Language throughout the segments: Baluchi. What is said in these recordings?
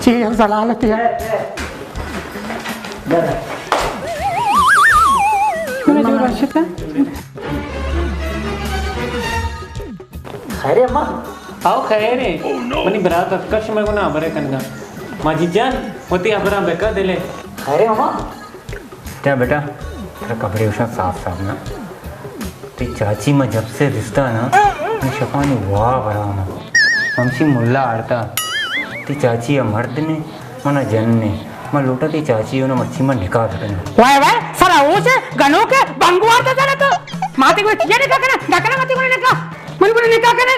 چی یک زلالتے ہے۔ خیر اے اماں؟ آؤ خیر اے۔ منی برات اتکا شمئے گونا ہبرے کنگا۔ ماجد جان، وتی ہبراں بکا دلے۔ خیر اے اماں؟ بیٹا، بیٹا، ترا خبرے گوشاں صاف صاف نا۔ تئی چاچی ما جب سے رشتہ نا، من شپانی واب حرام ء۔ ہمشی ملا آڑتا۔ تئی چاچی ء مرد نے، منا جن نے۔ من لوٹاں تئی چاچی ء نا مرچی من نکاح بکناں۔ وائے وائے، سرا ہوش ء، گنوک ء، بنگوار دا جانا تو۔ ماتے گوڑے چیا نکاح کنا؟ نہ کنا ماتے گوڑے نکاح۔ من گوڑے نکاح کنا۔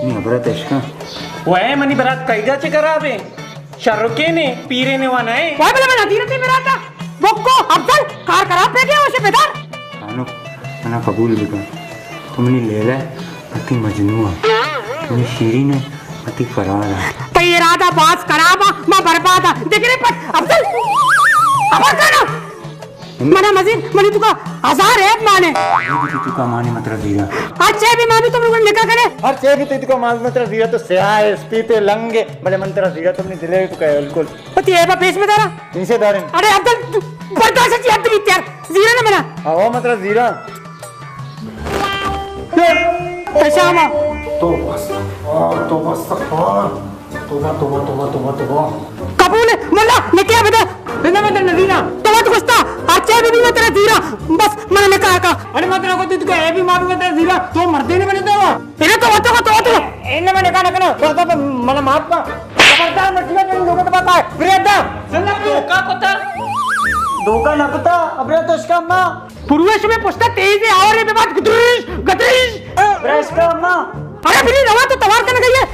نی برات اشکا۔ وائے منی برات قیدا چے خراب ہے؟ شرکینے، پیرینے وا نئے۔ وائے بلے من ادیرتے براتا۔ بکو، افضل، کار خراب پہ گیا، اسے بدار۔ خانو، منا قبول بکن۔ تو منی لیلا ہے، وتی مجنو ہے۔ منی شیرین ہے، وتی فرار ہے۔ تئی ارادہ باز خراب ہے، ما برباد ہے۔ دیکھ رہے پر، افضل، خبر کرنا۔ منا مزید منی توکا ہزار عیب مانے۔ عیب تئی توکا مانے مترا زیرا۔ ہر چے بھی مانی تو منی نکاح کرے۔ ہر چے بھی تئی توکا مانے مترا زیرا تو سیاہ ہے، اسپیت ہے، لنگ ہے، بلے من ترا زیرا تو منی دل ہے توکا بالکل۔ پتی عیبا پیش میں دارا۔ انسے دارن۔ اڑے عبدال، برداشت چی حد بیت یار۔ زیرا نا منا۔ آو مترا زیرا۔ پیشاما۔ تو بس، آ، تو بس، آ۔ توبہ، توبہ، توبہ، توبہ، توبہ۔ قبول ہے، ملا، نکاح بدا۔ بدا، بدا، نزیرا۔ تو وت گوشتا، ہر چے بھی میں ترا زیرا۔ بس، من نکاح کا۔ ارے، میں ترا کو تو کہے بھی ماروں گا ترا زیرا۔ تو مردے نے بنے تو۔ ارے، تو وتو، تو وتو۔ اے نہ، میں نکاح نہ کرنا۔ تو تو منا معاف کا۔ خبردار، مرچی تو لوگوں کے پاس آئے۔ بریدا۔ دھوکا کتا۔ دھوکا نہ کتا، ابرے تو اس کا ماں۔ پروش میں پوچھتا تیز ہے اور یہ بات گدریش، گدریش۔ برش کا اماں۔ ارے بلی روا تو توار کرنے گئی ہے۔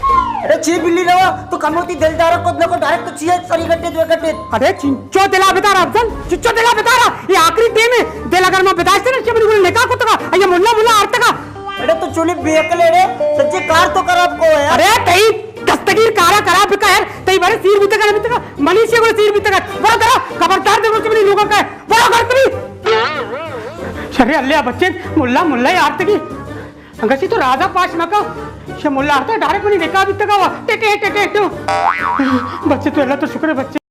ارے چی بلی روا، تو کم ہوتی دل دارا کو نہ کو ڈائریکٹ تو چیئے سری گٹے دو گٹے۔ ارے چنچو دلا بدارا افضل، چنچو دلا بدارا۔ یہ آخری ٹائم ہے۔ دل اگر میں بداشت نہ چمڑی گل نکاح کو تکا، یہ ملا ملا آرتکا۔ ارے تو چولی بے عقل ہے رے، سچے کار تو خراب کو ہے یار۔ ارے تئی دستگیر کارا خراب بکا یار، تئی بارے سیر بیتگا نہ بیتگا، منی سے بڑا سیر بیتگا۔ برو درا، خبردار دے چمڑی لوگا کا۔ برو گھر تری۔ شرے اللہ بچے، ملا ملا آرتگی۔ انگسی تو رازا پاش مکا۔ شے ملا آرتا ڈائریکٹ منی نکاح بیتگا وا۔ ٹے ٹے ٹے ٹے ٹے۔ بچے تو اللہ تو شکر ہے بچے۔